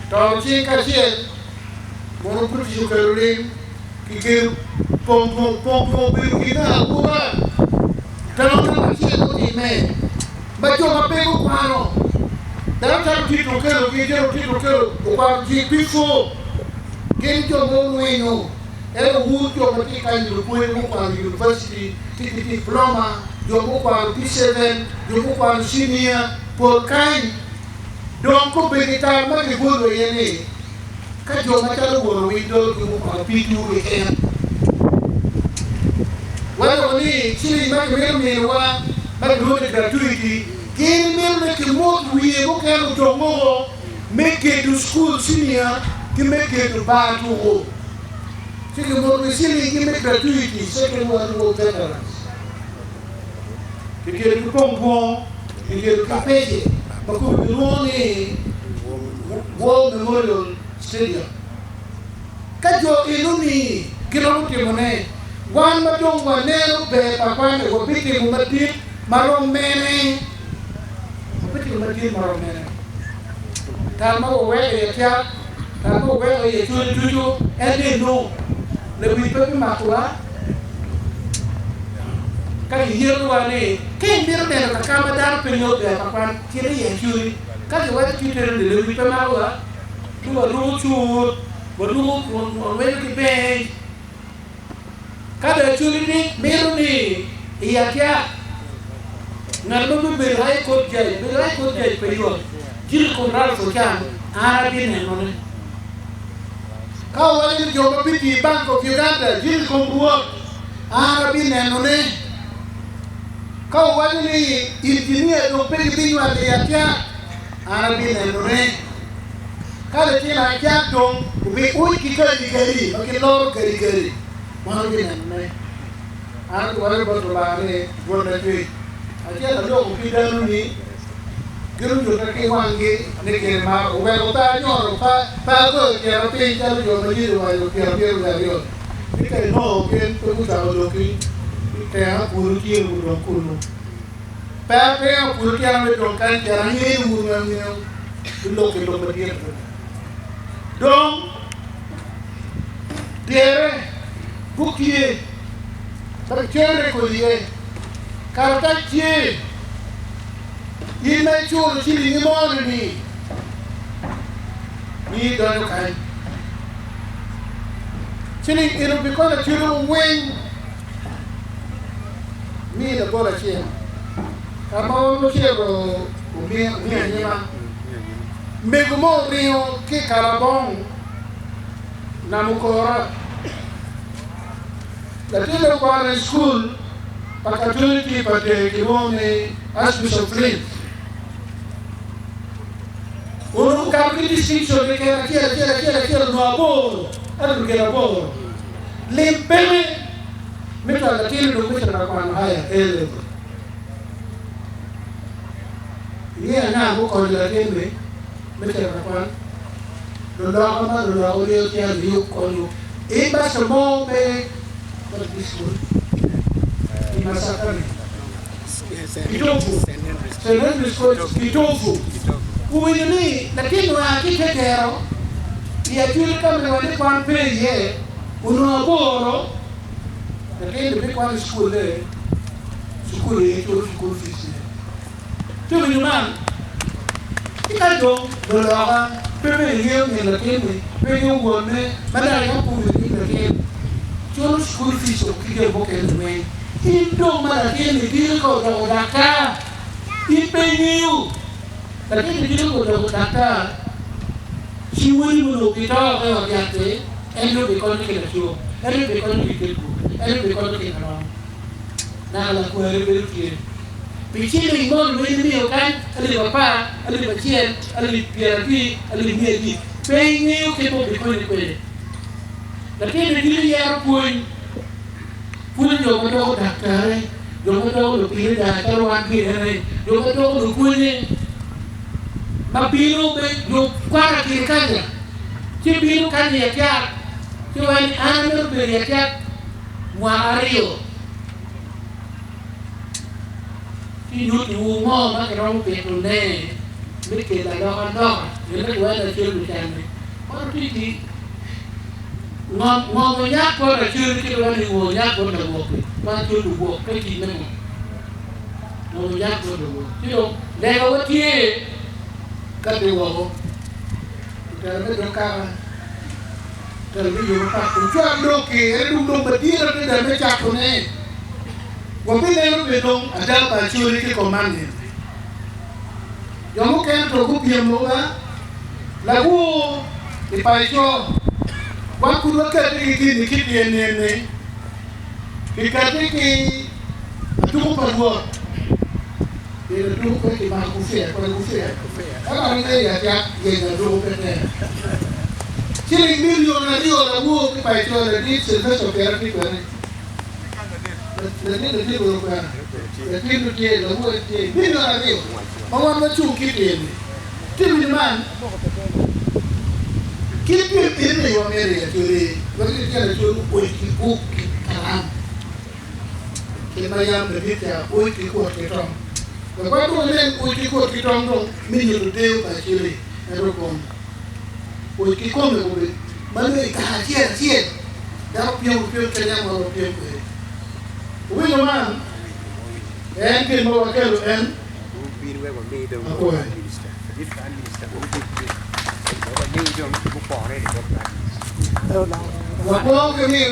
Toro cing kacel, mono British okelo lim, kikelo pong twong, pong twong obedo gin me aura. Dano ngat acel mutimme ma jo ma pe gukwano, dano calo Tito Okello ki General Tito Okello okwano GP4, gin jo ma olwinyo, ento wun jo ma tye kany lupwony mukwano university tye ki diploma, jo mukwano P7, jo mukwano senior pol kany. Dong kobedo i kare ma gibolo iye ni, ka jo macalo won owiny dologi mukwano P2 keken, waloko ni ciling ma gimito miniwa ma gilwongo ni gratuity, gin mito ni kimut wiye mukene odong woko me gedo cukul cinia ki me gedo bar tuko. Ci gimuto wi cilinggi me gratuity, Second World War Veterans. Kikedo ki pong dwong, kikedo ki pece ma kome kilwongo ni War Memorial Stadium. Ka jo eno-ni giromo timone, wan ma dong waneno ber pa kwan-ni wabitimo madit ma rom mene? Wabitimo madit ma rom mene? Tal ma waweko i acak, tal ma waweko i acoli ducu en eno, lewic pe bimakowa. Ka giyetowa ni, Ka imito neno kaka ma dano pe ngeyo ber pa kwan, cit i Acholi. Ka giwaco kit meno ni lewic pe makowa, ci waruko cut, waruko wanweyo ki benc. Ka dong Acholi ni mito ni i Atyak, ngat ma bibedo High Court Judge, bedo High Court Judge pe yot, jiki kom Ralph Ochan, an abinenone. Ka owaco ni jo ma bitiyo i Bank of Uganda jiki kom Rwot, an abinenone. Ka owaco ni injinia dong pe gibinywalo i Atyak, an abinenone. Ka litino Atyak dong obiuc ki gadigadi ma giloro gadigadi, wan wabinenone. An abiwaco bot Lubanga ni, Rwot Lacwec, acel aloko ki danoni, Gin onyutte ki wanggi ni gin maro, oweko pe anyoto, pe agoyo tyena piny calo jo ma Yecu owaco 72 ni ka inongo gin pe gucako lokki, itenga kulu tyeni gudong kunnu. Pe atengo kulu tyena me dong kany pien angeyo ni wun ma wungeyo lok i lok madit adada. Dong dyere, buk tye, ma kicoyo rekod iye, karatac tye. In ma iculo cilingi moni-ni, miyo idonyo kany. Ciling eno bikonyo culo weng. Mi labol acel. Ka ma wan ocito omiyo anyima, mego mo oringo ki i Kalabong, Namukora. Latinne okwano i cukul pa Katoliki pa Ter kilwongo ni Archbishop Flint. Onongo okato ki distinction keken acel acel acel acel onongo aboro aggregate aboro. Lim peke me cwalo latinne dong me cito ka kwano higher A level. Ingeyo anga mukonyo latinni me cito ka kwan? Luloka ma luloka oryeyo tyen luyub konyo i basa mo me what is this school i Masaka ni Kitovu St. Henry's College Kitovu owinyo ni latin oa ki Tetero i Acholi ka ma ni kwan pe iye onongo aboro latin ni bikwano i cukule cukul aye culo cukul fees ne. Ci owinyo man, ci ka dong luloka pe bene ngeyo min latin-ni, pe ngeyo wonne, ma dok yam pe owinyo nying latin, culo cukul fees woko ki jami mukene weng. In dong ma latin-ni diki ka odoko daktar, in pe ingeyo. Latin-ni diki ka odoko daktar, ci wodi ma onongo gito ka i ot yat-ti, en dong bikonyo ki laco, en dong bikonyo ki kitgu, en dong bikonyo ki karomo. Naka lakwari bedo tye. Pi ciling moni ma in imiyo kany, alip apar, alip acel, alip pyerabic, alip miyabic, pe ingeyo kit ma obikonyi kwede. Latinni gin yero pwony, pwonyo jo ma doko daktare, jo ma doko lupirida calo wan gire, jo ma doko lupwonye ma bino me jo kwano agirikaca, ci bino kany i Atyak, ci waco ni an amito bedo i Atyak mwaka aryo. Ci nyutiwu ngo ma kiromo pitone me kelo alokaloka. Gin ma giwaco ni Acholi lucan-ni, man tye ki ngom, ngom onyak bot Acholi kit ma ni ngo onyak bot lagwok-ki, ma Acholi lugwok pe tic me ngom. Ngom onyak bot lagwok. Ci dong legawa tye ka dhi woko i telo me dog kaka, telo me yo mapat, ocwal lok-ki en dong dong madit adada me cakone. Wabineno bene dong ada pa Acholi ki kom man nino. Jo mukene to gupyem wa lawor i paco. Wan pud wakati ki gin i kit eni-ni, kikati ki aduku pa Rwot, pien aduku pe kimako gufia, kodi gufia. Ka ngat ongeyo i acak, yenyo aduku pe tek. Ciling milion aryo lawor ki paco ladit Sylvester Opyera tye kwene. Latin latin woro kwena, latin nu tye, lawote tye, milion aryo ma wan wacung ki iye-ni. Tim ni man, kit pyem eni aye wamito i Acholi, wek litino Acholi gukwed ki buk ki kalam, kit ma yam ladit ca oc ki kwot ki tong. Wek wan dong wanen oc ki kwot ki tong dong me nyuto deyo pa Acholi ento kom oc ki kome obed ma nongo i kare acel acel. Dako pyem opyem kadi yam wan wapyem kwede. Wuwinyo man? En gin ma wakelo en akwoya. Wakwo ki miyo.